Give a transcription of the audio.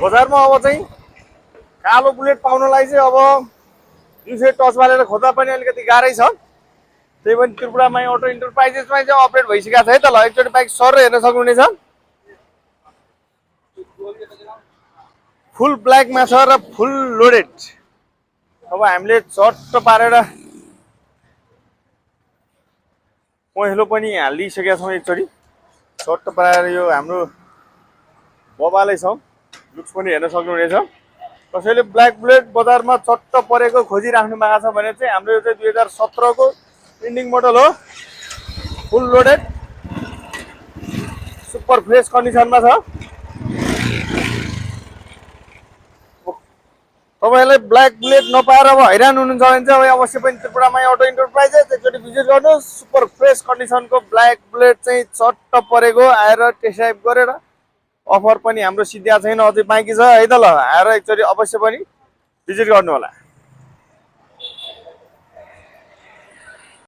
बजारमा अब चाहिँ कालो बुलेट पाउनलाई चाहिँ अब जुन टच बालेर खोज्दा पनि अलिकति गाह्रै छ। त्यही पनि त्रिपुरामाई अटो इन्टरप्राइजेसमा चाहिँ अपडेट भइसकेको छ है त। ल एकचोटि बाइक सर हेर्न सक्नुहुनेछ। फुल ब्ल्याकमा छ र फुल लोडेड। अब हामीले चट्ट पारेर पहेँलो पनि हालिसकेका छौँ। एकचोटि चट्ट पारेर यो हाम्रो बबालै छ, लुक्स पनि हेर्न सक्नुहुनेछ। कसैले ब्ल्याक बुलेट बजारमा चट्ट परेको खोजिराख्नु भएको छ भने चाहिँ हाम्रो यो चाहिँ 2017 को इन्डिङ मोडल हो। फुल लोडेड, सुपर फ्रेस कन्डिसनमा छ। तपाईहरुले ब्ल्याक बुलेट नपाएर अब हैरान हुनुहुन्छ भने चाहिँ अब अवश्य पनि त्रिपुरामाई अटो इन्टरप्राइजेस एकचोटि भिजिट गर्नुहोस्। सुपर फ्रेस कन्डिसनको ब्ल्याक बुलेट चाहिँ चट्ट परेको आएर टेस्ट ड्राइभ गरेर अफर पनि हाम्रो सिद्धिया छैन, अझै बाँकी छ है त। ल आएर एकचोटि अवश्य पनि भिजिट गर्नु होला।